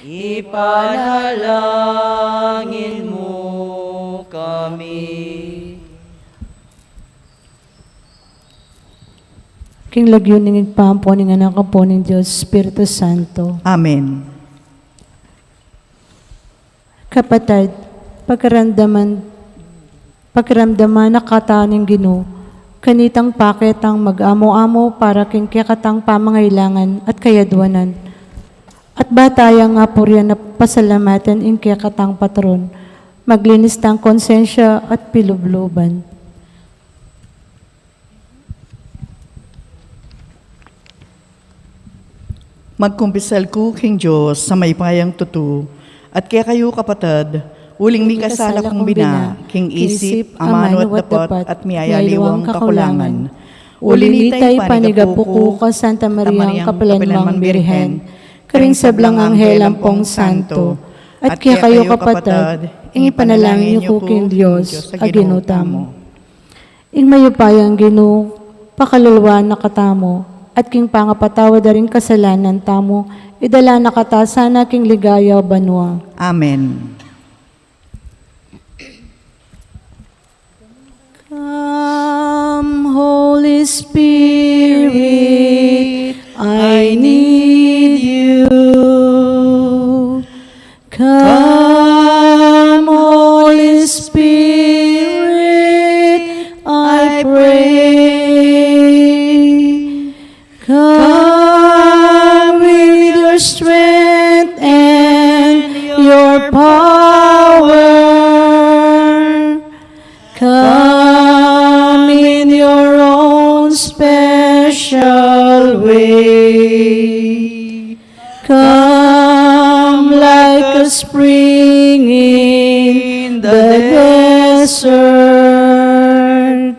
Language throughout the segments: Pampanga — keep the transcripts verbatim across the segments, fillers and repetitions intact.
Ipanalangin mu kami. King lagyu ning Ibpa, ampo ning Anak, ampo ning Dios Espiritu Santo. Amen. Kapatad, pakiramdaman, pakiramdaman na kata ning Ginu, kanitang paketang mag-amu-amu para king kekatang pamangailangan at kayadwanan. At ba taya nga purian at pasalamatan ing kekatang patron, maglinis tang konsensya at pilubluban. Magkumpisal ku king Dios a mayupayang tutu, at kekayu kapatad, uling mikasala kung bina, king isip, amanu at dapat, at miyayaliwang kakulangan. Uli nita ipanigapu ku kang Santa Maria, kapilan mang Birhen, karing sablang anghel ampong santo, at kekayu kapatad, ing ipanalangin yu ku king Dios a Ginu tamu. Ing mayupayang Ginu, pakaluluan na katamu, at king pangapatawad da ring kasalanan tamu, idala na kata sana king ligaya banua. Amen. Come, Holy Spirit, I need you. Come, Holy Spirit, I pray. Come with your strength and your power. Come in your own special way. Come like a spring in the desert.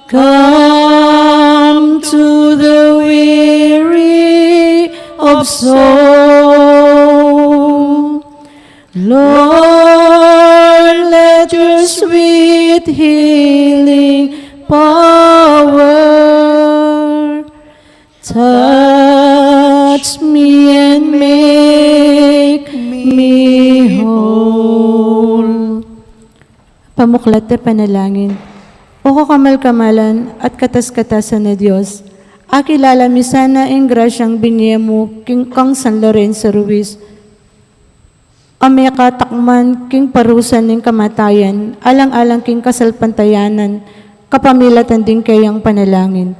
Come to the weary of soul. Lord, let your sweet healing power touch me and make me whole. Pamuklat a panalangin. O kakamal-kamalan at katas-katasan a Dios, akilala mi sana ing grasyang binie mu king kang San Lorenzo Ruiz, a mekatakman king parusa ning kamatayan, alang-alang king kasalpantayanan, kapamilatan ding keyang panalangin.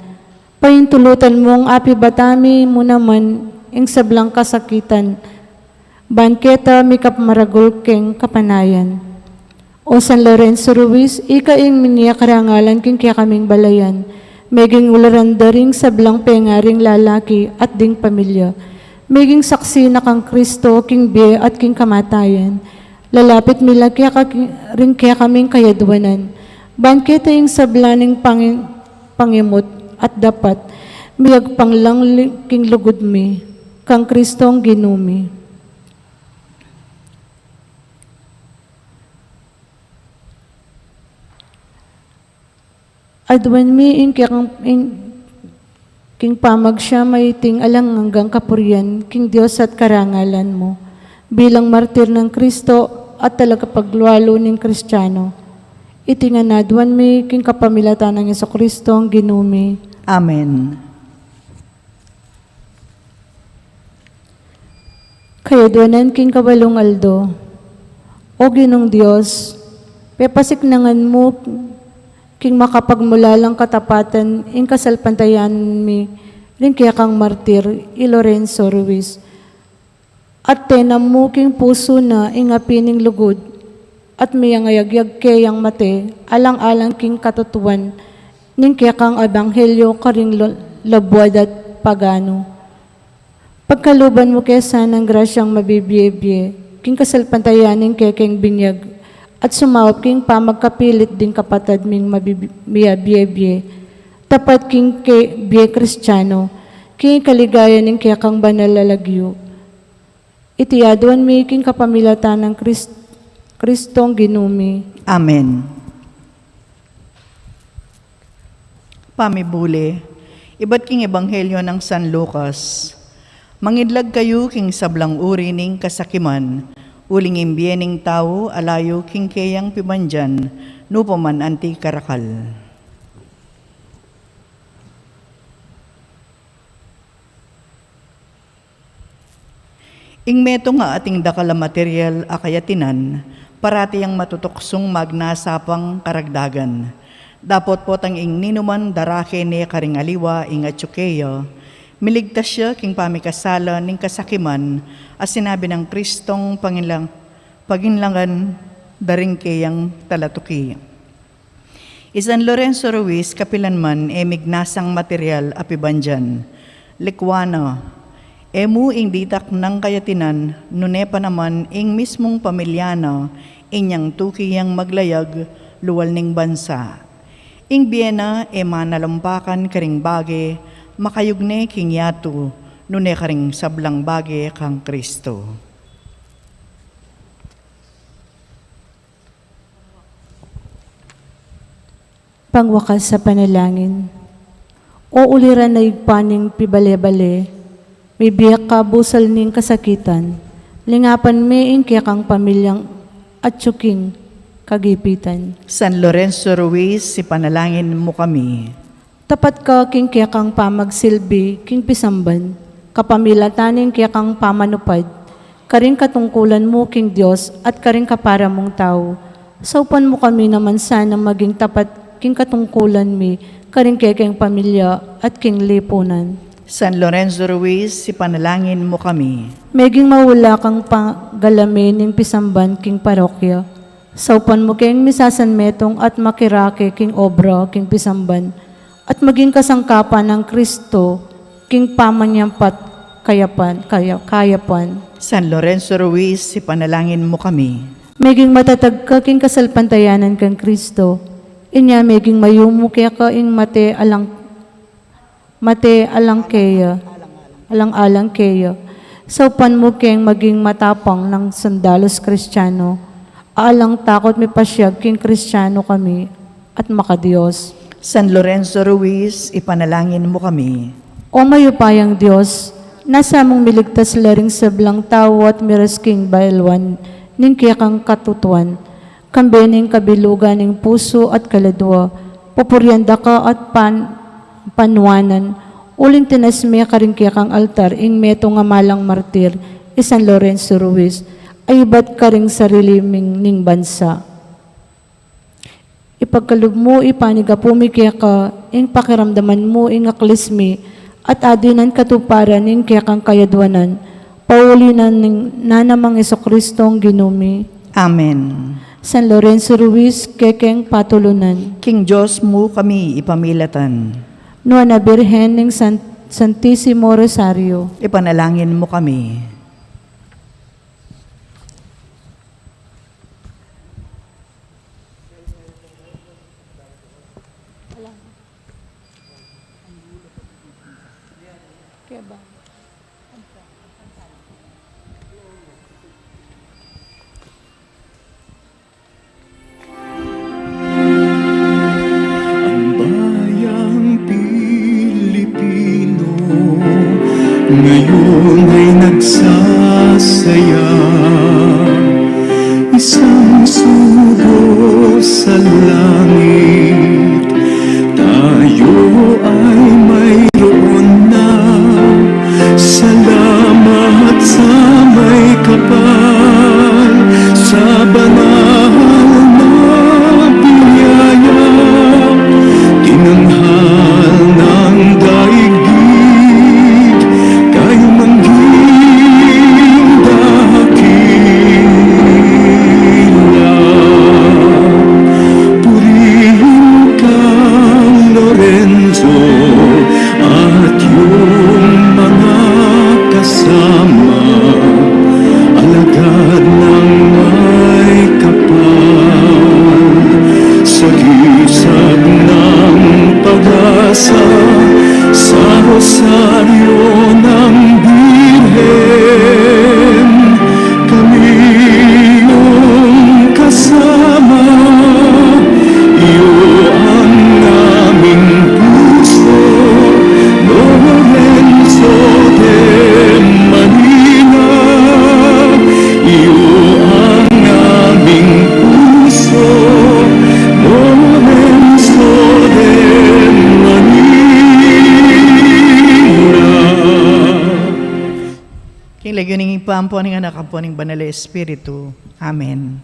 Paintulutan mung apibatan mi mu naman ing sablang kasakitan, ban keta mikapmaragul keng kapanayan. O San Lorenzo Ruiz, ika ing minie karangalan king kekaming balayan, meging ularan da ring sablang pengaring lalaki at ding pamilya, meging saksi na kang Kristo king bie at king kamatayan. Lalapit mi la keka king, ring kekaming kayadwanan, ban keta ing sabla ning pangin-, pangimut at dapat, miyagpang lang li-, king lugud mi, kang Kristong Ginu mi. Aduan mi ing kekang, ing, king pamagsiyam a iting alang anggang kapurian, king Dios at karangalan mu, bilang martir nang Kristo at talagapaglualu ning Kristiano. Iti ngan aduan mi king kapamilatan nang Jesukristong Ginu mi. Amen. Kayadwanan king kawalung aldo. O Ginung Dios, pepasiknangan mu king makapagmulalang katapatan ing kasalpantayanan mi ring kekang martir i Lorenzo Ruiz. At tenam mu king pusu na ing api ning lugud, at miyangayagyag keyang mate, alang-alang king katutuan ning kekang ebanghelyo karing lo-, labuad at pagano. Pagkaluban mu ke sanang grasyang mabibie-bie king kasalpantayanan ning kekeng binyag, at sumaup king pamagkapilit ding kapatad ming mabib-, miyabie-bie, tapat king ke-, bie Kristiano, king kaligayan ning kekang banal a lagyu. Iti aduan mi king kapamilatan nang Kris-, Kristong Ginu mi. Amen. Pamibule, ibat king Ebanghelyo nang San Lucas. Mangidlag kayu king sablang uri ning kasakiman, uling ing bie ning tau ala yu king keyang pibandian, nu pa man anti karakal. Ing metung a ating dakal a material a kayatinan, parati yang matutuksung magnasa pang karagdagan. Dapot potang ing ninuman darake ne karing aliwa ing atyu keya, miligtas ya king pamikasala ning kasakiman a sinabi nang Kristong panginlang-, paginlangan da ring keyang talatuki. I San Lorenzo Ruiz kapilan man e mignasang material a pibandian. Likwan na, e mu ing ditak nang kayatinan, nune pa naman ing mismung pamilya na, inyang tuki yang maglayag lual ning bansa. Ing bie na e manalampakan karing bage makayugne king yatu, nune karing sablang bage kang Kristo. Pangwakas a panalangin. O uliran a Ibpa ning pibale-bale, mibie ka busal ning kasakitan, lingapan me ing kekang pamilyang atyu king kagipitan. San Lorenzo Ruiz, ipanalangin mu kami. Tapat ka king kekang pamagsilbi king pisamban, kapamilatan ning kekang pamanupad karing katungkulan mu king Dios at karing kapara mung tau. Saupan mu kami naman sana maging tapat king katungkulan mi karing kekeng pamilya at king lipunan. San Lorenzo Ruiz, ipanalangin mu kami. Meging maula kang pagalame ning pisamban king parokya. Saupan mu keng misasanmetung at makirake king obra king pisamban, at maging kasangkapan nang Kristo king pamanyampat kayapan, kaya-, kayapan. San Lorenzo Ruiz, ipanalangin mu kami. Meging matatag ka king kasalpantayanan kang Kristo, inya meging mayumu keka ing mate alang mate alang keya, alang-alang keya. Saupan mu keng maging matapang nang sundalus Kristiano, alang takut mipasyag king Kristiano kami at maka-Dios. San Lorenzo Ruiz, ipanalangin mu kami. O mayupayang Dios, nasa mung miligtas la ring sablang tau at miras king bailwan ning kekang katutuan, kambe ning kabilugan ning pusu at kaladua, pupurian da ka at pan-, panuanan, uling tinas me karing kekang altar ing metung a malang martir, i San Lorenzo Ruiz, a ibat karing sarili ming ning bansa. Ipagkalub mu, ipanigapu mi keka, ing pakiramdaman mu, ing aklis mi, at adinan katuparan ning kekang kayadwanan, pauli na ning nanamang Jesucristong Ginu mi. Amen. San Lorenzo Ruiz, kekeng patulunan. King Dios mu kami ipamilatan. Nuan a Birhen ning San-, Santisimo Rosario. Ipanalangin mu kami. Ang bayang Pilipino ngayon ay nagsasaya, isang sugo sa langit, tayo ay mayroon na. Salamat sa may kapal, sa banal na biyaya, tinanghal ng daigdig, kayo mangging dakila. Purihin ka, Lorenzo, at iyong mga kasama, alagad ng may kapal, sa gisag ng pag-asa, sa rosaryo ng Birhen. Kami iyong kasama, iyo ang aming puso, Lorenzo de Ing lagyu ning Ibpa, ampo ning Anak, ampo ning Banal a Espiritu. Amen.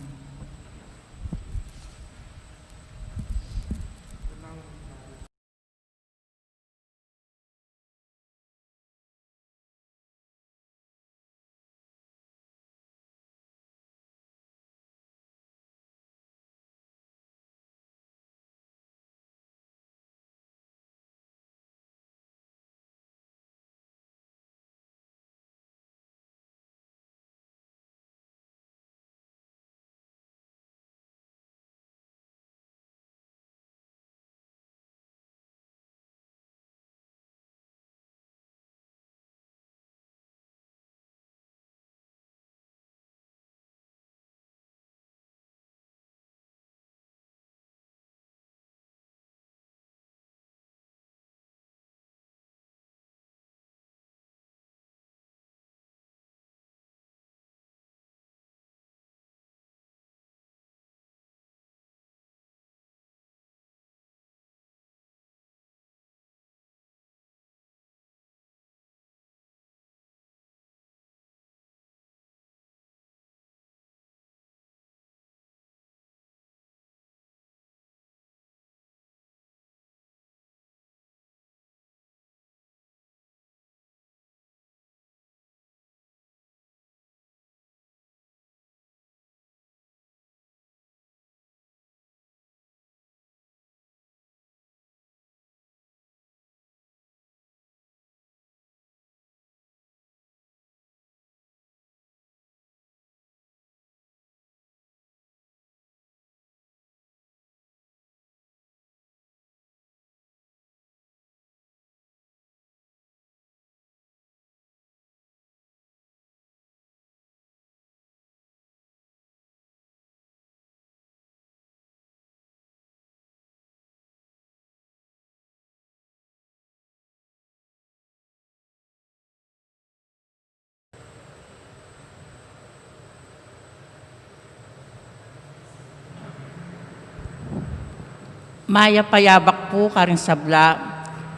Mayap a yabak pu karing sabla.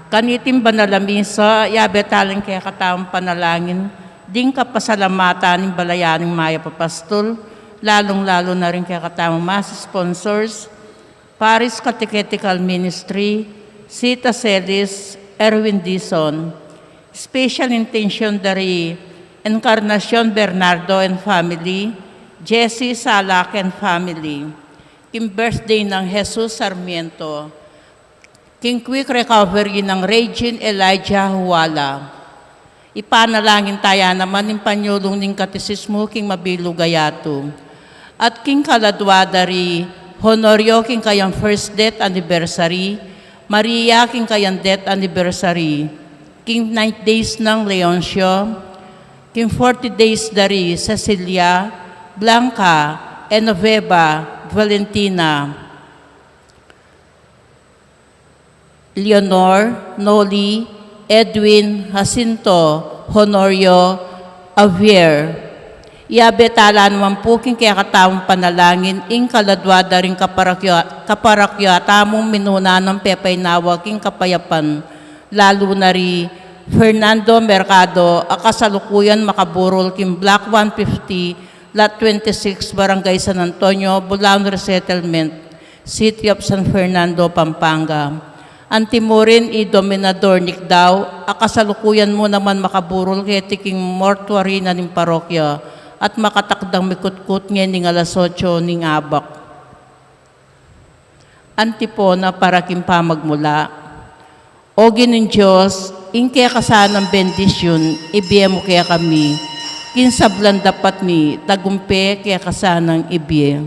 Kaniting banal a misa, yabe tala ing kekatamung panalangin ding kapasalamatan ning Balayan ning Mayap a Pastul, lalung-lalu na ring kekatamung Mass sponsors, Parish Catechetical Ministry, Sita Celis, Erwin Dizon. Special intention da ri Encarnacion Bernardo and family, Jessie Salak and family. King birthday nang Jesus Sarmiento. King quick recovery nang Regine Elijah Huala. Ipanalangin taya naman ing panyulung ning Katesismu king mabilug a yatu. At king kaladua da ri Honorio king kayang first death anniversary, Maria king kayang death anniversary, king ninth days nang Leoncio, king forty days da ri Cecilia, Blanca, Enoveva, Valentina, Leonor, Noli, Edwin, Jacinto, Honorio, Javier. Yabe tala naman pu king kekatamung panalangin ing kaladua da ring kaparakya-, kaparakya tamung minuna nang pepainawa king kapayapan, lalu na ri Fernando Mercado, a kasalukuyan makaburul king Block one fifty, Lot twenty-six, Barangay San Antonio, Bulaon Resettlement, City of San Fernando, Pampanga. Antimurin i Dominador Nicdao, a kasalukuyan mu naman makaburul keti king mortuary na ning parokya at makatakdang mikutkut ngening alas otso ning abak. Antipona para king pamagmula. O Ginung Dios, ing keka sanang bendisyun, ibie mu kekami, king sablang dapat mi, tagumpe keka sanang ibie.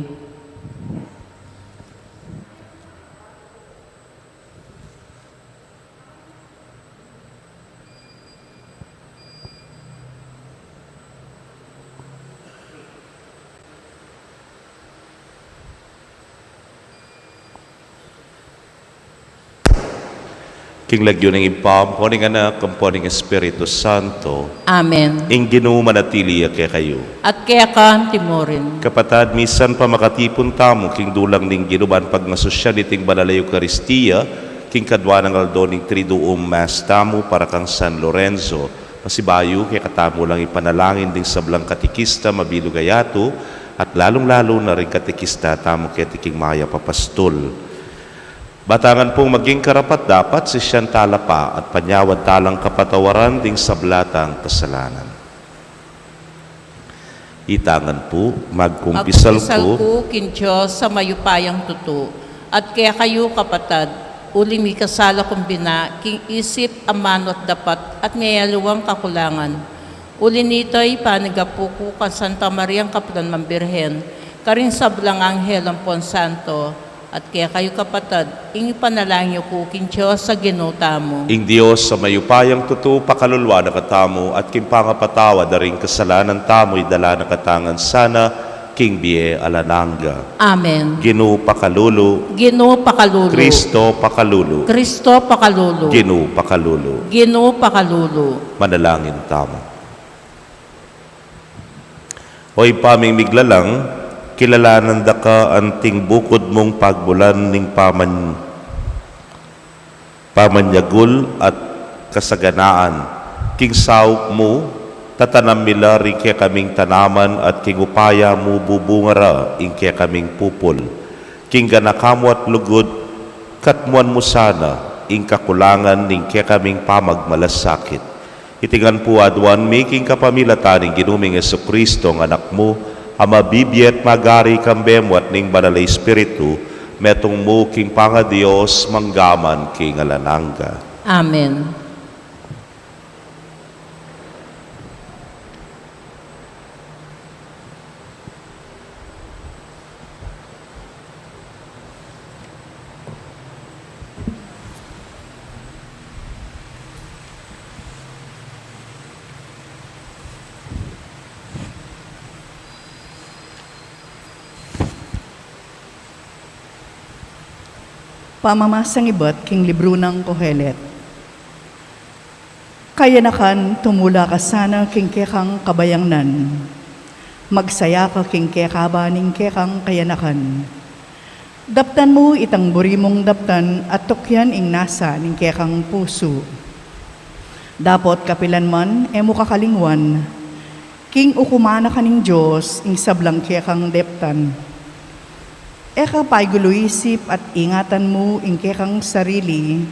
King lagyu ning Ibpa, ampo ning Anak, ampo ning Espiritu Santo. Amen. Ing Ginu manatili ya kekayu. At keka antimurin. Kapatad, misan pa makatipun tamu king dulang ning Ginu ban pagmasusyan iting banal a Eukaristia, king kadua nang aldo ning Triduum Mass tamu para kang San Lorenzo, Pasibayu, kekatamu lang ipanalangin ding sablang katekista mabilug a yatu, at lalung-lalu na ring katekista tamu keti king mayap a pastul. Batangan pung maging karapat-dapat, sisian tala pa at panyawad talang kapatawaran ding sabla tang kasalanan. Itangan pu, magkumpisal Magkumpisal ku. ku king Dios a mayupayang tutu, at kekayu kapatad, uling mikasala kung bina king isip, amanu at dapat, at miyaliwang kakulangan. Uli nita, ipanyawad ku kang Santa Mariang Kaplan mang Birhen, karing sablang anghel ampon santo, at kekayu kapatad, ing ipanalangin yu ku king Dios a Ginu tamu. Ing Dios a mayupayang tutu pakalulu na katamu, at king pangapatawad da ring kasalanan tamu, idala na katamu ngan sana king bie alang angga. Amen. Ginu pakalulu. Ginu pakalulu. Kristo pakalulu. Kristo pakalulu. Ginu pakalulu. Ginu pakalulu. Manalangin tamu. O Ibpa ming miglalang, kilalanan da ka anting bukud mung pagmulan ning paman-, pamanyagul at kasaganaan. King saup mu, tatanam mi la ring kekaming tanaman at king upaya mu bubunga ra ing kekaming pupul. King ganaka mu at lugud, katmuan mu sana ing kakulangan ning kekaming pamagmalasakit. Iti ngan pu aduan mi king kapamilatan ning Ginu ming Jesucristo, a Anak mu, a mabibie at magari kambe mu at ning Banal a Espiritu, metung mu king pangaDios, mangga man king alang angga. Amen. Pamamasang ibat king libru nang Kohelet. Kayanakan, tumula ka sana king kekang kabayangnan. Magsaya ka king kekaba ning kekang kayanakan. Daptan mu itang buri mung daptan at tukyan ing nasa ning kekang pusu. Dapot kapilan man e mu kakalingwan, king ukuman na ka ning Dios ing sablang kekang deptan. E ka paigulu isip at ingatan mu ing kekang sarili,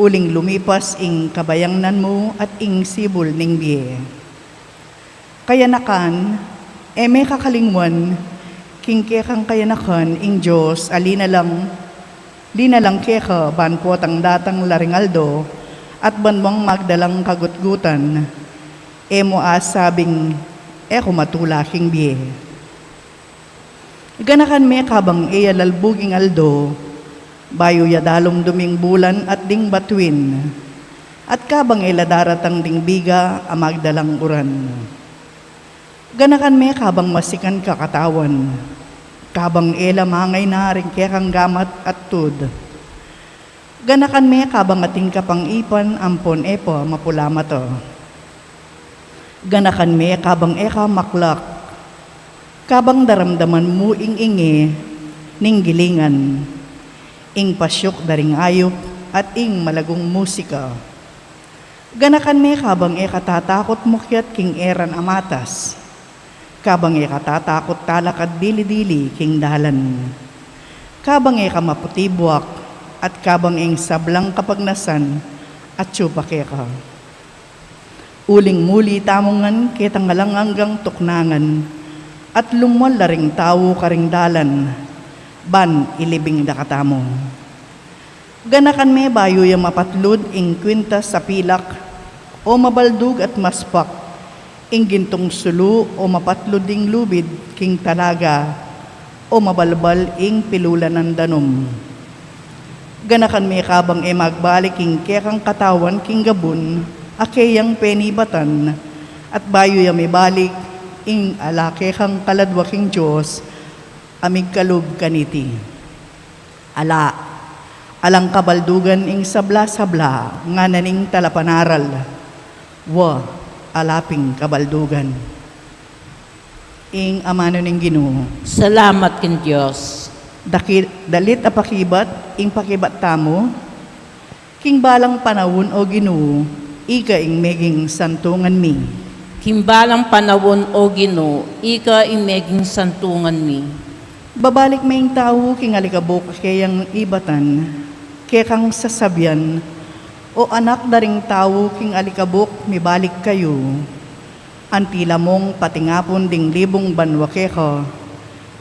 uling lumipas ing kabayangnan mu at ing sibul ning bie. Kayanakan, e me kakalingwan, king kekang kayanakan ing Dios a linalang, linalang keka ban potang datang la ring aldo, at ban mu magdalang kagutgutan, e mu asabing, e ku matula king bie. Ganakan me kabang e ya lalbug ing aldo, bayu ya dalumdum ing bulan at ding batuin, at kabang e la daratang ding biga a magdalang uran. Ganakan me kabang masikan ka katawan, kabang e la mangay na ring kekang gamat at tud. Ganakan me kabang atin ka pang ipan ampon e pa mapula mata. Ganakan me kabang e ka maklak, kabang daramdaman mu ing inge ning gilingan, ing pasyuk da ring ayup at ing malagung musika. Ganakan me kabang e ka tatakut mukyat king eran a matas, kabang e ka tatakut talakad dili-dili king dalan, kabang e ka maputi buak, at kabang ing sablang kapagnasan atyu pa keka. Uling muli tamu ngan ketang alang anggang tuknangan, at lumwal la ring tau karing dalan, ban ilibing da katamu. Ganakan me bayu ya mapatlud ing kwintas a pilak, o mabaldug at maspak ing gintung sulu, o mapatlud ing lubid king talaga, o mabalbal ing pilulanan danum. Ganakan me kabang e magbalik ing kekang katawan king gabun a keyang penibatan, at bayu ya mibalik ing ala kekang kaladwa king Dios a migkalub kaniti. Ala, alang kabaldugan ing sabla-sabla, ngana ning talapanaral. Wa, ala ping kabaldugan. Ing amanu ning Ginu. Salamat king Dios. Daki-, dalit a pakibat ing pakibat tamu. King balang panaun, O Ginu, ika ing meging santungan mi. King balang panaun, O Ginu, ika ing meging santungan mi. Babalik me ing tau king alikabuk a keyang ibatan, kekang sasabian, O anak da ring tau, king alikabuk mibalik kayu. Anti la mung patingapun ding libung banua keka,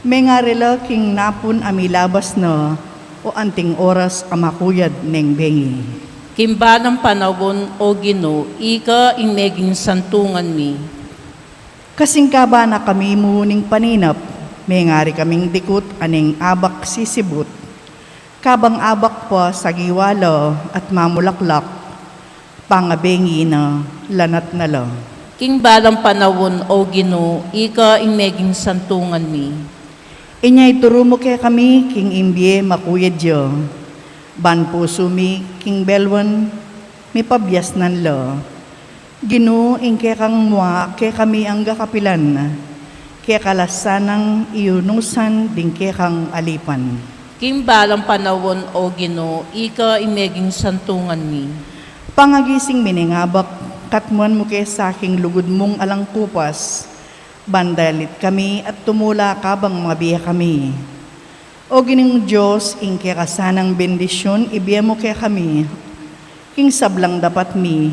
mengari la king napun a milabas na, o anting oras a makuyad neng bengi. King balang panaun, O Ginu, ika ing meging santungan mi. Kasing kaba na kami mu ning paninap, mengari kaming dikut a neng abak sisibut. Kabang abak pa sagiwa la at mamulaklak, pangabengi na, lanat na la. King balang panaun, O Ginu, ika ing meging santungan mi. Inya ituru mu kekami king ing bie makuyad ya, ban pusu mi king belwan mipabiasnan la. Ginu, ing kekang mua kekami angga kapilan, keka la sanang iunusan ding kekang alipan. King balang panaun, O Ginu, ika ing meging santungan mi. Pangagising mi ning abak, katmuan mu ke sa king lugud mung alang kupas, ban dalit kami at tumula kabang mabie kami. O Ginung Dios, ing keka sanang bendisyun ibie mu kekami, king sablang dapat mi,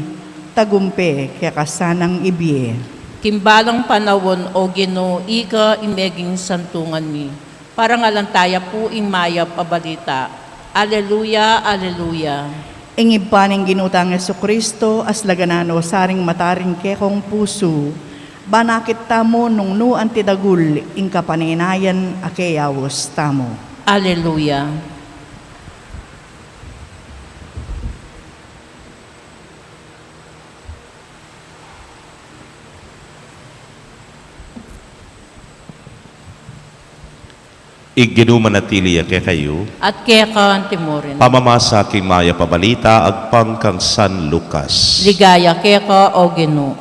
tagumpe keka sanang ibie. King balang panaun, O Ginu, ika ing meging santungan mi. Parangalan taya pu ing mayap a balita. Aleluya, aleluya. Ing Ibpa ning Ginu tang Jesucristo, aslagan na no saring mata ring kekong pusu, ban akit tamu nung nu anti dagul ing kapanenayan a keyaus tamu. Aleluya. Ing Ginu manatili ya kekayu. At keka antimurin. Pamamasa king mayap a balita agpang kang San Lucas. Ligaya keka, O Ginu.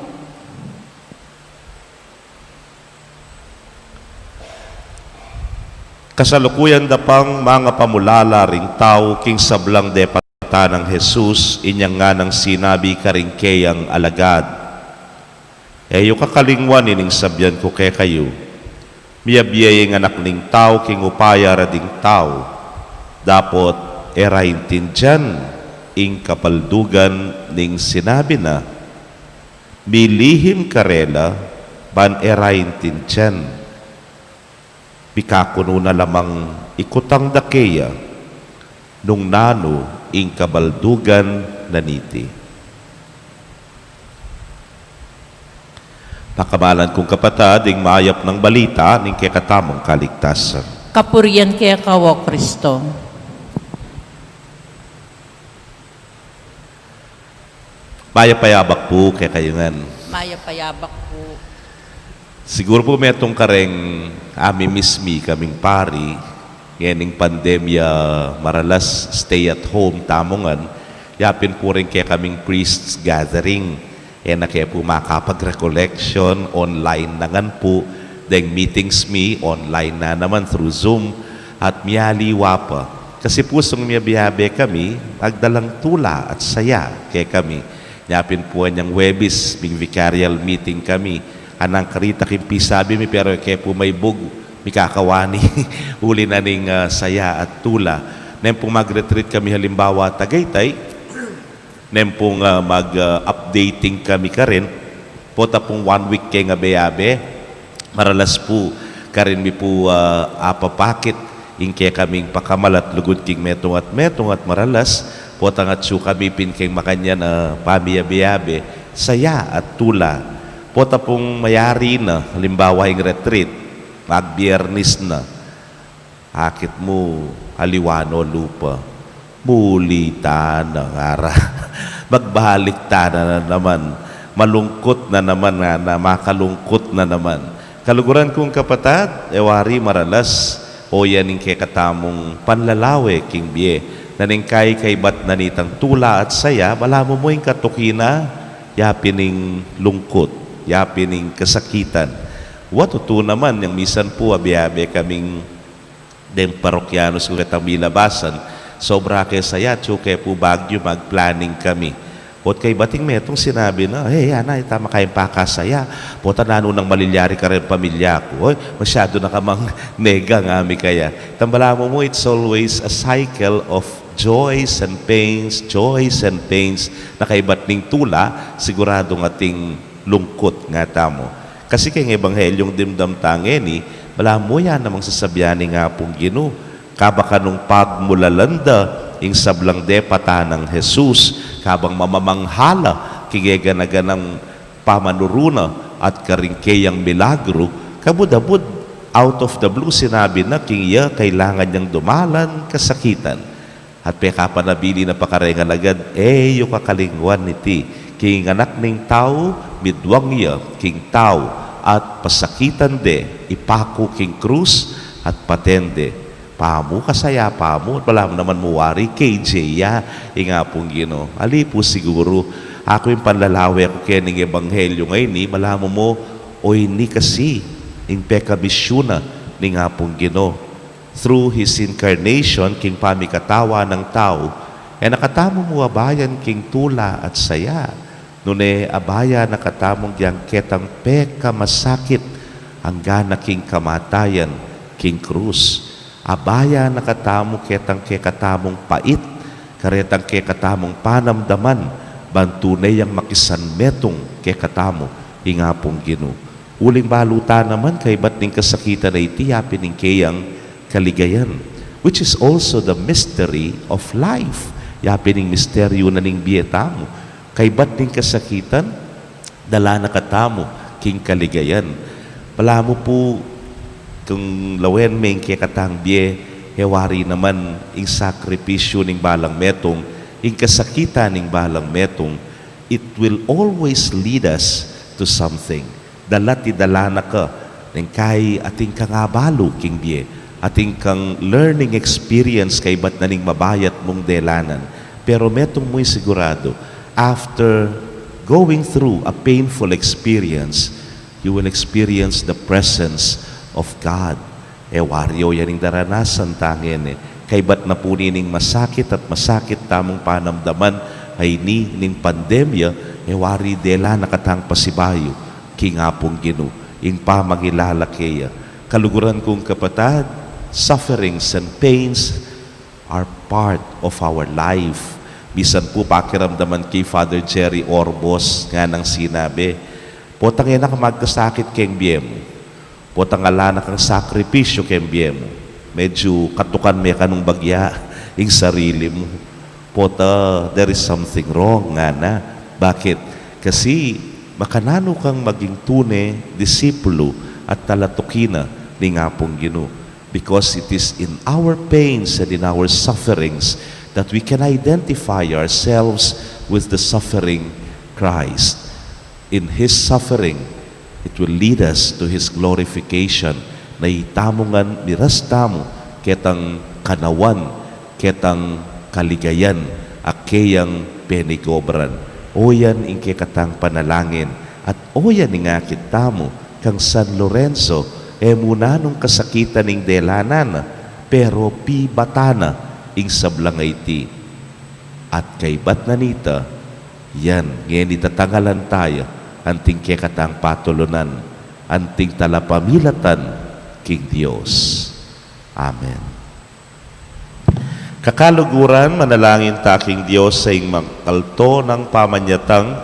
Kasalukuyan da pang mangapamulala ring tau king sablang depat nang Jesus, inya nganang sinabi karing keyang alagad, E yu kakalingwan ining sabian ku kekayu, miyabie ing Anak ning Tau king upaya ra ding tau, dapot e ra intindian ing kabaldugan ning sinabi na. Milihim karela ban e ra intindian. Mikakunu na lamang ikutang da keya nung nanu ing kabaldugan na niti. Pakamalan kung kapatad, ing mayap nang balita ning kekatamung kaligtasan. Kapurian keka, O Kristo. Mayap a yabak pu kekayu ngan. Mayap a yabak pu. Siguru pu metung kareng amimiss mi kaming pari, ngening pandemya maralas stay at home tamu ngan, yapin pu reng kekaming priests gathering. E na ke pu makapag-recollection, online na ngan pu, deng meetings mi, online na naman through Zoom, at mialiwa pa. Kasi pu sung miyabe-abe kami, magdalang tula at saya kekami. Nyapin pu anyang Huwebes, ming vicarial meeting kami. Anang karita king pisabi mi, pero e ke pu maibug, mikakawani, uli na ning, ah, saya at tula. Neng pung mag-retreat kami halimbawa Tagaytay, neng pung, ah, mag, ah, updating kami karin, pota pung one week keng abe-abe, maralas pu, karin mi pu, ah, apapakit ing kekaming pakamalat lugud king metung at metung at maralas, pota ngan atsu kami pin keng makanyan a pamiyabe-abe, saya at tula. Pota pung mayari na, halimbawa ing retreat, magbiernis na, akit mu, aliwa no lupa. Muli ta na ngara. Magbalik ta na naman. Malungkut na naman, ngana, makalungkut na naman. Kaluguran kung kapatad, e wari maralas, o yan ing kekatamung panlalawe king bie. Na ning kaikaibat na nitang tula at saya, balamu mu ing katuki na, yapin ing lungkut, yapin ing kasakitan. Wa tutu naman, yang misan pu abe-abe kaming deng parokyanus ku ketang milabasan, sobra ke saya, atsu ke pu Baguio, mag-planning kami. Pot kaybat ing metung sinabi na, "Hey, ana, ita makayang pakasaya. Pota nanu nang malilyari kareng pamilya ku. Oy, masyadu na ka mang nega," ngami kaya. Tang balamu mu, it's always a cycle of joys and pains, joys and pains, na kaybat ning tula, siguradu ngan atin lungkut nga tamu. Kasi keng Ebanghelyung dimdam ta ngeni, balamu ya namang sasabian ning Apung Ginu, kabang kanung pagmulalan da ing sablang depatan nang Jesus, kabang mamamangha la king gana-ganang pamanuru na at karing keyang milagru, kabud-abud, out of the blue, sinabi na king iya kailangan yang dumalan kasakitan. At pekapanabili na pa kareng alagad, e yu kakalingwan iti, king Anak ning Tau, midwang ya king tau, at pasakitan de, ipaku king krus, at paten de. Pamu, kasaya pamu, at balamu naman mu wari, K J ya ing Apung Ginu. Ali pu siguru, aku ing panlalawe ku keni king Ebanghelyu ngeni, balamu mu, o ini kasi ing pekamisyun na ning Apung Ginu. Through his incarnation, king pamikatawan nang tau, e na katamu mu abayan king tula at saya, nune abayan na katamu king ketang pekamasakit, anggang king kamatayan king krus. Abayan na katamu ketang kekatamung pait, karetang kekatamung panamdaman, ban tune yang makisanmetung kekatamu ing Apung Ginu. Uling balu ta naman, kaybat ning kasakitan a iti, yapin ing keyang kaligayan, which is also the mystery of life. Yapin ing misteryu na ning bie tamu. Kaybat ning kasakitan, dala na katamu king kaligayan. Balamu pu, kung lawen me ing kekatang bie, e wari naman ing sakripisyu ning balang metung, ing kasakitan ning balang metung, it will always lead us to something. Dala't idala na ka, neng kai atin kang abalu king bie, atin kang learning experience kaybat na ning mabayat mung delanan. Pero metung mu ing siguradu, after going through a painful experience, you will experience the presence of God. E wari o yan ing daranasan ta ngeni. Kaybat na pu nining masakit at masakit tamung panamdaman a ini ning pandemya, e wari dela na katang pasibayu king Apung Ginu, ing pamangilala keya. Kaluguran kung kapatad, sufferings and pains are part of our life. Misan pu pakiramdaman ki Father Jerry Orbos nganang sinabi, "Potang e na ka magkasakit keng bie mu. Potang ala na kang sakripisyu keng bie mu. Medyu katukan me kanung bagya ing sarili mu. Pota, there is something wrong," ngana. Bakit? Kasi makananu kang maging tune disipulu at talatuki na ning Apung Ginu. Because it is in our pains and in our sufferings that we can identify ourselves with the suffering Christ. In His suffering, it will lead us to His glorification. Na itamu ngan miras tamu ketang kanawan, ketang kaligayan a keyang penigobran. O yan ing kekatang panalangin, at o yan ing akit tamu kang San Lorenzo, e mu na nung kasakitan ing delanan, pero pibatan na ing sablang a iti. At kaybat na nita, yan, ngeni tatangalan taya anting kekatang patulunan, anting talapamilatan king Dios. Amen. Kakaluguran, manalangin ta king Dios a ing makalto nang pamanyatang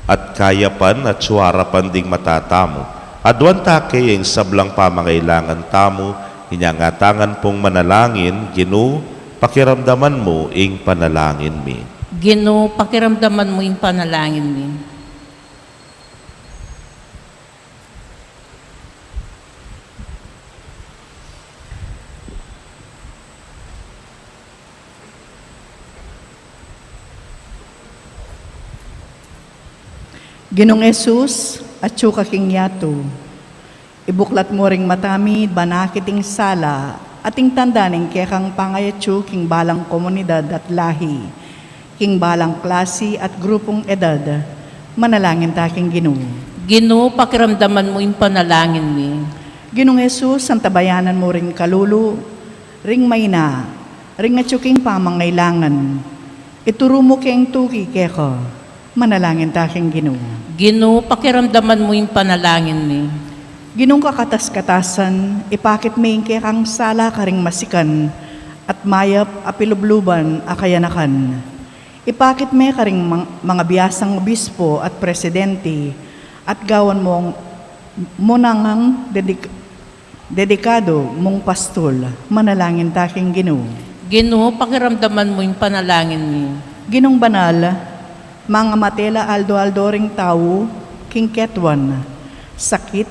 at kayapan at suarapan ding mata tamu. Aduan ta kaya ing sablang pamangailangan tamu, inya ngatangan pung manalangin, Ginu, pakiramdaman mu ing panalangin mi. Ginu, pakiramdaman mu ing panalangin mi. Ginung Jesus, atsu ka king yatu. Ibuklat mu ring mata mi, ban akit ing sala, at ing tanda ning kekang pangayatsu king balang komunidad at lahi, king balang klasi at grupung edad. Manalangin ta king Ginu. Ginu, pakiramdaman mu ing panalangin mi. Ginung Jesus, antabayanan mu ring kalulu, ring maina, ring atsu king pamangailangan. Ituru mu keng tuki keka. Manalangin ta king Ginu. Ginu, pakiramdaman mu ing panalangin mi. Ginung kakatas-katasan, ipakit me ing kekang sala karing masikan at mayap a pilubluban a kayanakan. Ipakit me karing mang-, mangabiasang obispo at presidente at gawan mung munangang dedik-, dedikado mung pastul. Manalangin ta king Ginu. Ginu, pakiramdaman mu ing panalangin mi. Ginung banal, mangamate la aldo-aldo ring tau king ketuan, sakit,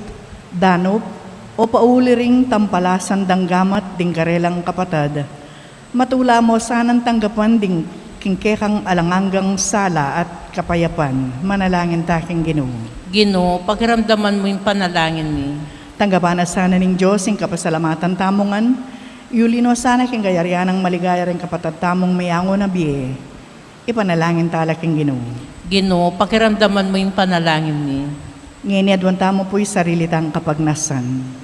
danup, o pauli ring tampalasan dang gamat ding karelang kapatad. Matula mu sanang tanggapan ding king kekang alang anggang sala at kapayapan. Manalangin ta king Ginu. Ginu, pakiramdaman mu ing panalangin mi. Tanggapan na sana ning Dios ing kapasalamatan tamu ngan, iuli no sana king kayarian nang maligaya ring kapatad tamung meyangu na bie. Ipanalangin ta la king Ginu. Ginu, pakiramdaman mu ing panalangin mi. Ngeni aduan tamu pu ing sarili tang kapagnasan.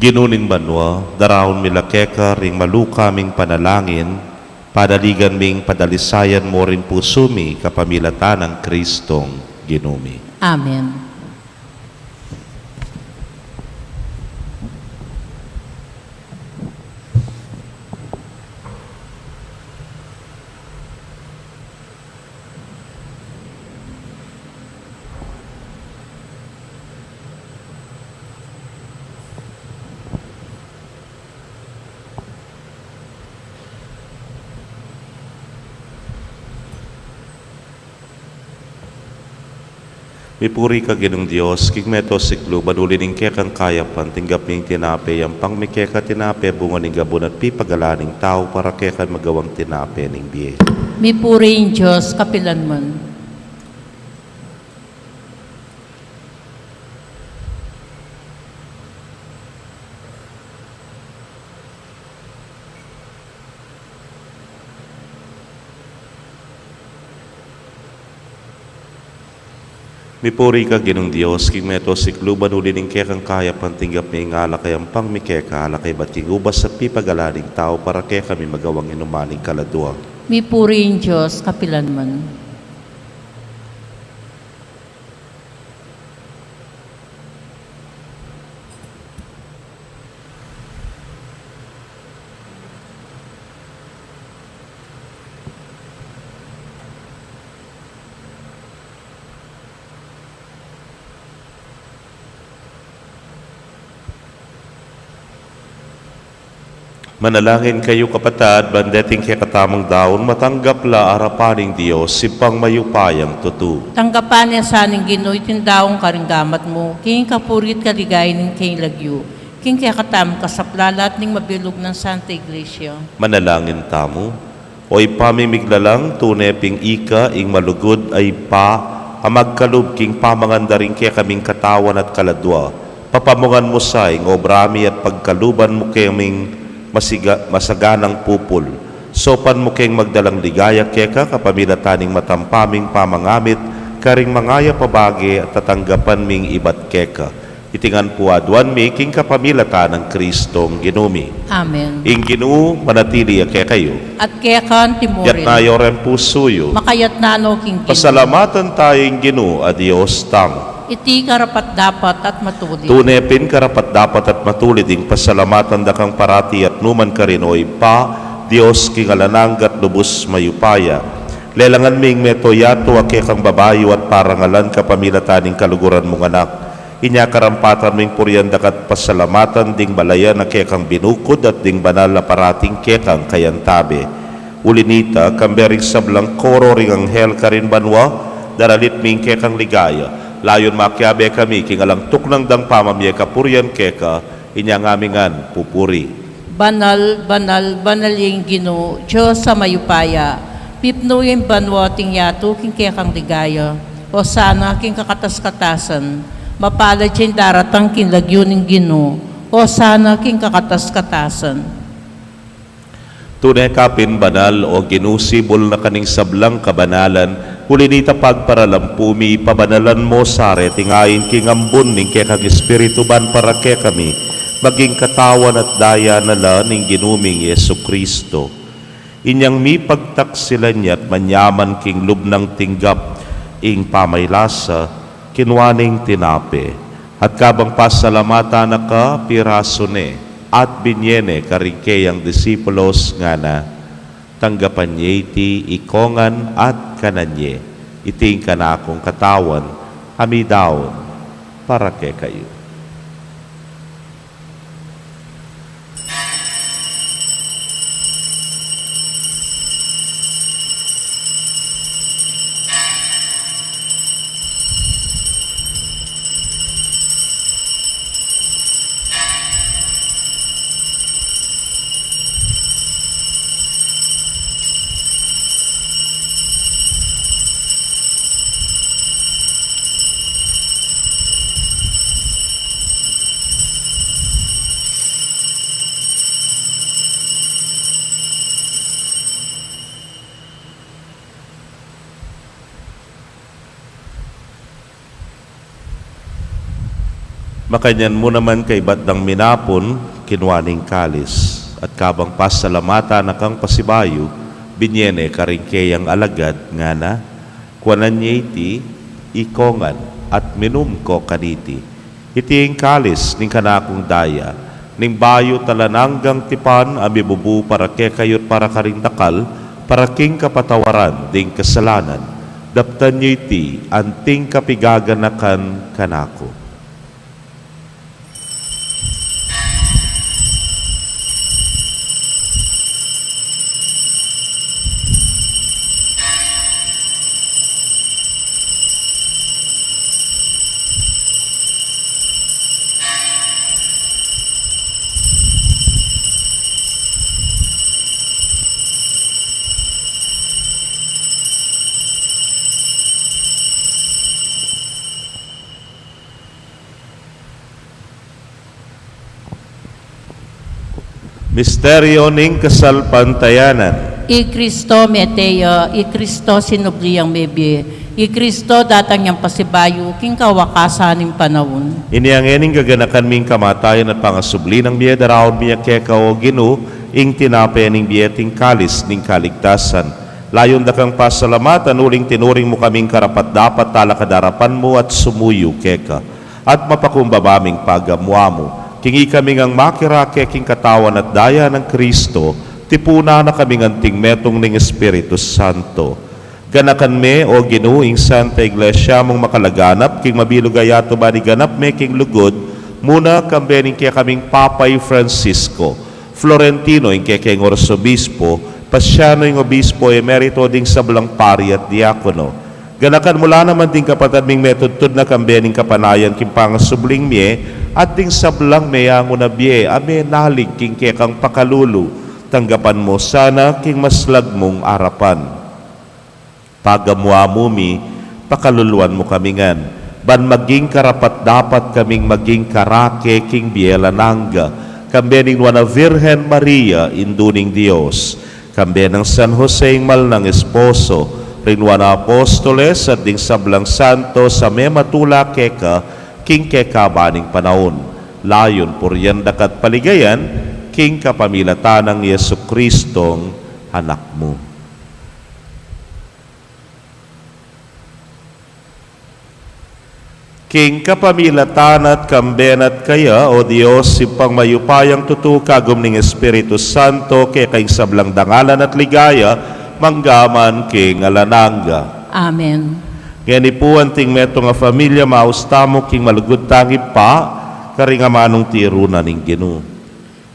Ginu ning banua, daraun mi la keka ring maluka ming panalangin, panaligan ming padalisayan mu ring pusu mi kapamilatan nang Kristong Ginu mi. Amen. Mipuri ka Ginung Dios, king meto sikluban, uli ning kekang kayapan tinggap mi ing tinape, yampang mi keka tinape, bunga ning gabun at pipagalan ning tau, para keka magawang tinape ning bie. Mipuri ing Dios kapilanman. Mipuri ka Ginung Dios, king meto sikluban, uli ning kekang kayapan tinggap mi ing alak a yampang mi keka, alak a ibat king ubas at pipagalan ning tau, para kekami magawang inuman ning kaladua. Mipuri ing Dios kapilanman. Manalangin kayu, kapatad, ban deting kekatamung daun matanggap la arapan ning Dios, Ibpang mayupayang tutu. Tanggapan na sa ning Ginu iting daun karing gamat mu, king kapurian at kaligayan ning kayang lagyu, king kekatamung kasaplalan at ning mabilug nang Santa Iglesia. Manalangin tamu. O Ibpa ming miglalang, tune ping ika ing malugud a Ibpa a magkalub king pamangan da ring kekaming katawan at kaladua. Papamungan mu sa ing obra mi at pagkaluban mu kaming masiga-, masaganang pupul. Saupan mu keng magdalang ligaya keka kapamilatan ning matampa ming pamangamit karing mangayap a bage at tatanggapan ming ibat keka. Iti ngan pu aduan mi king kapamilatan nang Kristong Ginu mi. Amen. Ing Ginu manatili ya kekayu. At keka mu rin. Yatna yu ring pusu yu. Makayatna no king Ginu. Pasalamatan taya ing Ginu a Dios tamu. Iti karapat-dapat at matulid. Tune pin karapat-dapat at matulid ing pasalamatan da kang parati at nu man karin, o Ibpa, Dios king alang angga at lubus mayupaya. Lelangan mi ing mabilug a yatu a kekang babayu at parangalan kapamilatan ning kaluguran mung Anak. Inya karampatan ming purian da ka at pasalamatan ding balayan a kekang binukud at ding banal a parating kekang kayantabe. Uli na nita, kambe ring sablang koro ring anghel karin banua, daralit mi ing kekang ligaya. Layun makiabe kami king alang tuknang dang pamamie kapurian keka, inya ngan mi ngan pupuri. Banal, banal, banal ya ing Ginu, Dios a mayupaya. Pipnu ya ing banua at ing yatu king kekang ligaya. Osana king kakatas-katasan. Mapalad ya ing daratang king lagyu ning Ginu. Hosana king kakatas-katasan. Tune ka pin banal, O Ginu, sibul na ka ning sablang kabanalan, uli nita pagparalampu mi, pabanalan mo sa reting ain king ambun ning kekang Espiritu ban para kekami, maging katawan at daya na la ning Ginu ming Jesucristo. Inyang mipagtaksilan ya at manyaman king lub nang tinggap ing pamaylasa, kinua neng tinape, at kabang pasalamatan na ka, pirasu ne, at binye ne karing keyang disipulos, ngana: Tanggapan ye iti ikongan at kanan ye, iti ing kanakung katawan, a midaun para kekayu. Makanyan mu naman kaibat dang minapun, kinua ne ing kalis, at kabang pasalamatan na kang pasibayu, binye ne karing keyang alagad, ngana: Kuanan ye iti, ikongan, at minum ko kaniti. Iti ing kalis ning kanakung daya, ning bayu at alang anggang tipan, a mibubu para kekayu at para karing dakal, para king kapatawaran ding kasalanan. Daptan yu iti anting kapigaganakan kanaku. Misteryo ning kasalpantayanan. I Kristo mete ya, i Kristo sinubli yang mebie, i Kristo datang yang pasibayu king kawakasan ning panaun. Inya ngeni, gaganakan mi ing kamatayan at pangasubli nang mie, daraun mi keka, O Ginu, ing tinape ning bie at ing kalis ning kaligtasan. Layun da kang pasalamatan uling tinuring mu kaming karapat-dapat talakad king arapan mu at sumuyu keka. At mapakumbaba ming pagamu-amu king ikami ngang makirake king katawan at daya nang Kristo, tipunan na kami ngan anting metung ning Espiritu Santo. Ganakan me, O Ginu, ing Santa Iglesia mung makalaganap king mabilug a yatu, ban iganap me king lugud, muna kambe ning kekaming Papa i Francisco, Florentino ing kekeng Arsobispo, Pasiano ing Obispo Emerito, ding sablang pari at diakono. Ganakan mu la naman ding kapatad ming metudtud na kambe ning kapanayan king pangasubling mie, at ding sablang meyangu na bie a menalig king kekang pakalulu. Tanggapan mu sana king maslag mung arapan. Pagamu-amu mi, pakaluluan mu kami ngan, ban maging karapat-dapat kaming maging karake king bie alang angga, kambe ning Nuan a Virgen Maria, Indu ning Dios, kambe nang San Jose ing mal nang esposo, ring Nuan a Apostoles, at ding sablang santos a mematula keka king kekaban ning panaun, layun purian da ka at paligayan, king kapamilatan nang Jesucristong Anak mu. King kapamilatan na at kambe na at kaya, O Dios, Ibpang mayupayang tutu, kagum ning Espiritu Santo, keka ing sablang dangalan at ligaya, mangga man king alang angga. Amen. Ngeni pu, anting metung a familia, maus tamu king malugud tang Ibpa, karing amanung tiru na ning Ginu.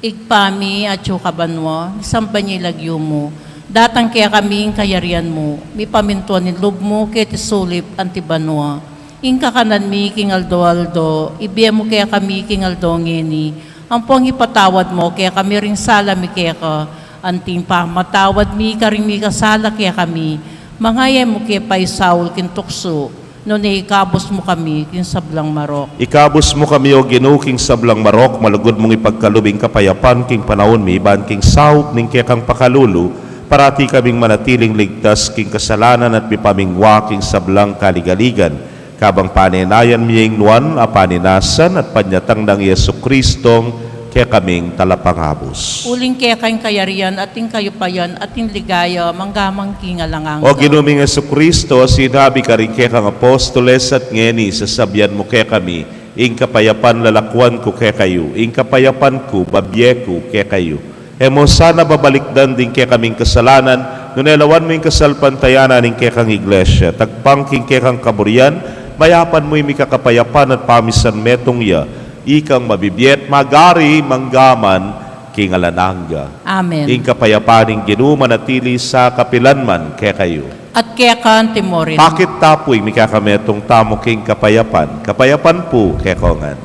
Ibpa mi, atsu ka banua, misamban ya ing lagyu mu, datang kekami ing kayarian mu, mipamintuan ing lub mu keti sulip anti banua. Ing kakanan mi king aldo-aldo, ibie mu kekami king aldo ngeni, ampong ipatawad mu kekami ring sala mi keka, anti ing pamamatawad mi karing mikasala kekami, manga e mu ke paisaul king tuksu, Nune ikabus mu kami king sablang marok. Ikabus mu kami, O Ginu, king sablang marok, malugud mung ipagkalub ing kapayapan king panaun mi, ban king saup ning kekang pakalulu, parati kaming manatiling ligtas king kasalanan at mipamingwa king sablang kaligaligan. Kabang panenayan mi ing nuan a panenasan at panyatang nang Jesucristong kekaming talapangabus. Uling keka ing kayarian at ing kayupayan at ing ligaya mangga man king alang angga. O Ginu ming Jesucristo, sinabi karing kekang apostoles at ngeni, sasabian mu kekami, ing kapayapan lalakwan ku kekayu, ing kapayapan ku babie ku kekayu. E mu sana babalikdan ding kekaming kasalanan, nune lawan mu ing kasalpantayanan ning kekang Iglesia. Tagpang king kekang kaburian, mayapan mu ing mikakapayapan at pamisan metung ya, ikang mabibie at magari mangga man king alang angga. Amen. Ing kapayapan ning Ginu manatili sa kapilan man kekayu. At keka antimurin. Pakit ta pu ing mikakametung tamu king kapayapan. Kapayapan pu kekongan.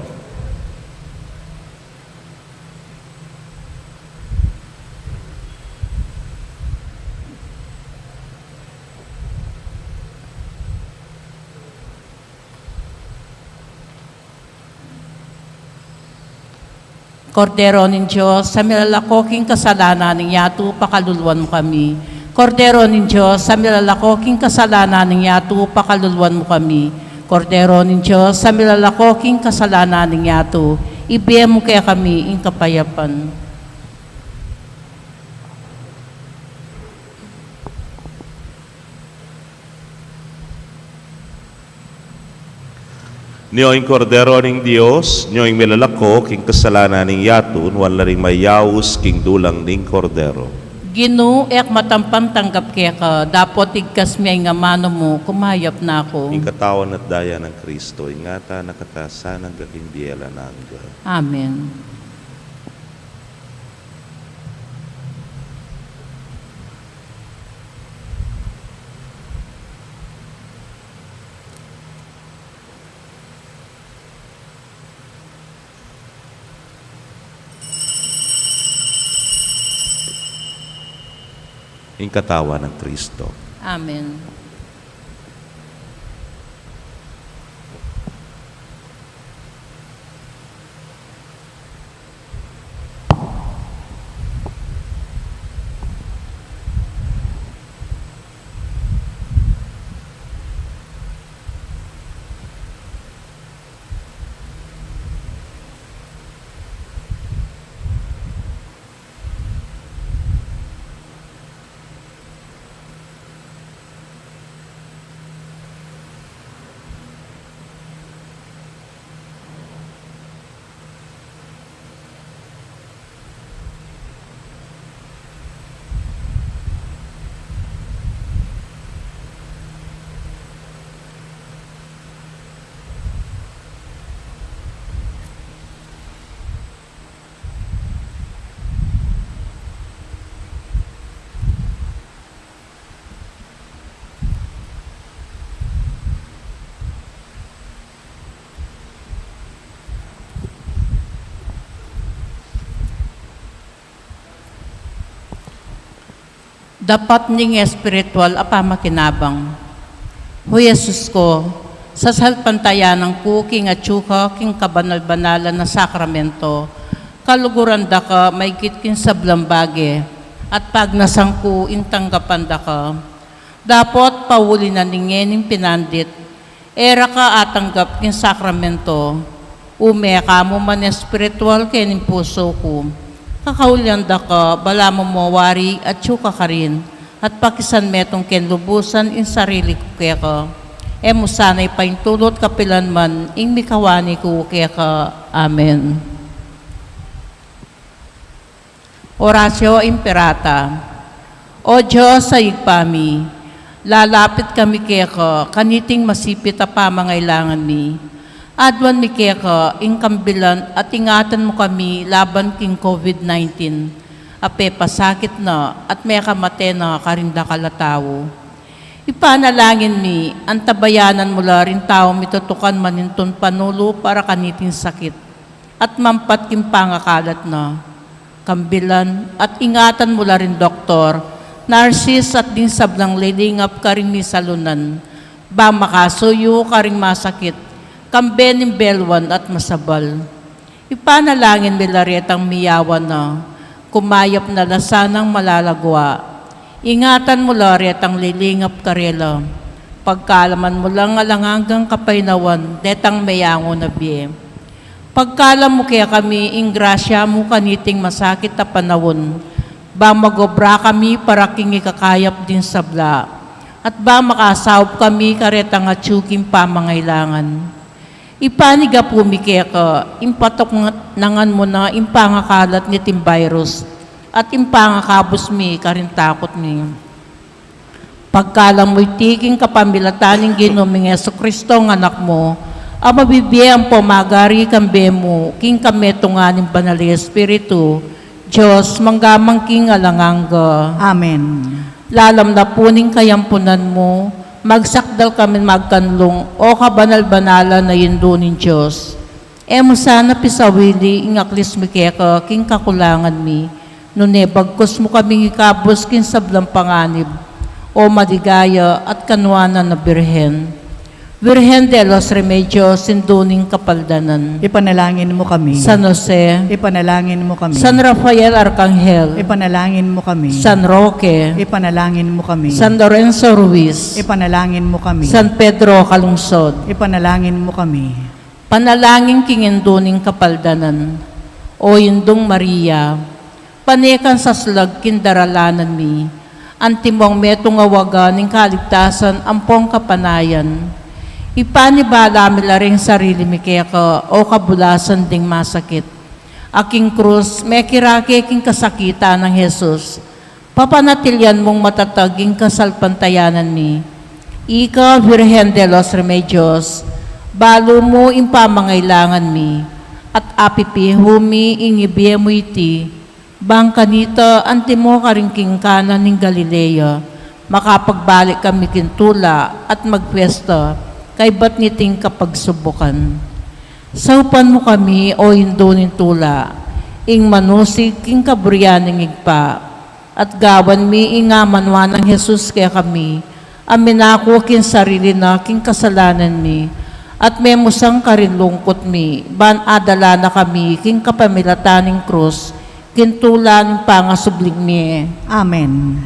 Kordero ning Dios, a milalako king kasalanan ning yatu, pakaluluan mu kami. Kordero ning Dios, a milalako king kasalanan ning yatu, pakaluluan mu kami. Kordero ning Dios, a milalako king kasalanan ning yatu, ibie mu kekami ing kapayapan. Nyo ing Kordero ning Dios, nyo ing milalako king kasalanan ning yatu, nuan la ring mayaus king dulang ning Kordero. Ginu, e ku matampan tanggap keka, dapot igkas me ing amanu mu, kumayap na ku. Ing katawan at daya nang Kristo, ingatan na katasan angga king bie alang angga. Amen. Ing katawan nang Kristo. Amen. Dapat ning espiritual a pamakinabang. O Jesus ku, sasalpantayanan ku king atyu ka king kabanal-banalan a sakramento, kaluguran da ka maigit king sablang bage, at pagnasan ku ing tanggapan da ka. Dapot pauli na ning ngening pinandit, e ra ka atanggap king sakramento, ume ka mu man espiritual kening pusu ku. Kakaulian da ka, balamu mo wari atyu ka karin, at pakisan metung king lubusan ing sarili ku keka. E mu sana ipaintulut kapilan man ing mikawani ku keka. Amen. Oratio Imperata. O Dios a Ibpa mi, lalapit kami keka kaniting masipit a pamangailangan mi. Aduan mi keka ing kambilan at ingatan mu kami laban king COVID nineteen a pepasakit na at mekamate na karing dakal a tau. Ipanalangin mi, antabayanan mu la ring taung mitutukan manintun panulu para kaniting sakit at mampat king pangakalat na. Kambilan at ingatan mu la ring doktor, narsis at ding sablang lilingap karing misalunan, Bang makasuyu karing masakit, kambe ning belwan at masabal. Ipanalangin mi la retang miyawan na, kumayap na la sanang malagwa. Ingatan mu la retang lilingap karela. Pagkalaman mu lang alang anggang kapaynawan, detang meyangu na bie. Pagkalam mu kekami ing grasya mu kaniting masakit a panaun, bang mag-obra kami para king ikakayap ding sabla, at bang makasaup kami karetang atyu king pamangailangan. Ipanyawad mi keka, ing patuknangan mu na ing pangakalat niting virus, at ing pangakabus mi karing takut mi. Pagkalam mu iti king kapamilatan ning Ginu ming Jesucristo, ing Anak mu, a mabibie ampong magari kambe mu, king kametungan ning Banal a Espiritu, Dios, mangga man king alang angga. Amen. Lalam na pu ning kayampunan mu, magsakdal kami magkanlung, o kabanal-banalan a Indu ning Dios. E mu sana pisawili ing aklis mi keka king kakulangan mi, nune bagkus mu kaming ikabus king sablang panganib, o maligaya at kanuanan a Birhen. Virgen de los Remedios, Indu ning Kapaldanan. Ipanalangin mu kami. San Jose. Ipanalangin mu kami. San Rafael Arcangel. Ipanalangin mu kami. San Roque. Ipanalangin mu kami. San Lorenzo Ruiz. Ipanalangin mu kami. San Pedro Calungsod. Ipanalangin mu kami. Panalangin king Indu ning Kapaldanan. O Indung Maria, pane kang saslag king daralanan mi, antimong metung a waga ning kaligtasan ampong kapanayan. Ipanibala mi la ring sarili mi keka, o kabulasan ding masakit, a king krus mekirake king kasakitan nang Jesus. Papanatilian mung matatag ing kasalpantayanan mi. Ika, Virgen de los Remedios, balu mu ing pamangailangan mi, at apipihu mi ing ibie mu iti, bang kanita antimo karin king Cana ning Galilea, makapagbalik kami king tula at magpiesta kaybat niting kapagsubukan. Saupan mu kami, o Indu ning Tula, ing manusig king kaburian ning Ibpa, at gawan mi ing amanuan nang Jesus kekami, a minaku king sarili na king kasalanan mi, at memusang karing lungkut mi, ban adala na kami king kapamilatan ning krus, king tula ning pangasubling mie. Amen.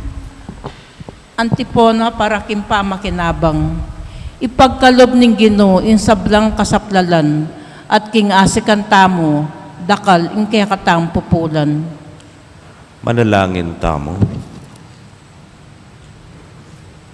Antipona para king pamakinabang. Ipagkalub ning Ginu ing sablang kasaplalan, at king asikan tamu, dakal ing kekatang pupulan. Manalangin tamu.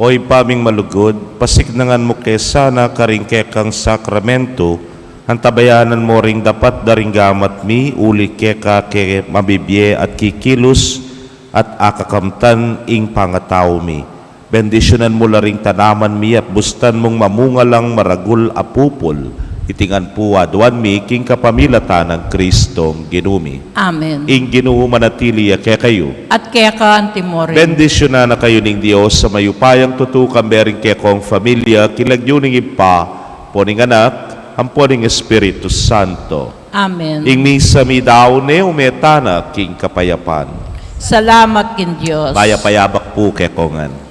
O Ibpa ming malugud, pasiknangan mu ke sana karing kekang sakramentu, antabayanan mu ring dapat da ring gamat mi, uli keka ke mabibie at kikilus, at akakamtan ing pangatau mi. Bendisyunan mu la ring tanaman mi at bustan mung mamunga lang maragul a pupul. Iti ngan pu aduan mi king kapamilatan nang Kristong Ginu mi. Amen. Ing Ginu manatili ya kekayu. At keka antimo rin. Bendisyunan na kayu ning Dios a mayupayang tutu, kambe ring kekong familia, king lagyu ning Ibpa, ampo ning Anak, ampo ning Espiritu Santo. Amen. Ing misa mi daun ne, ume tana king kapayapan. Salamat king Dios. Mayap a yabak pu kekongan.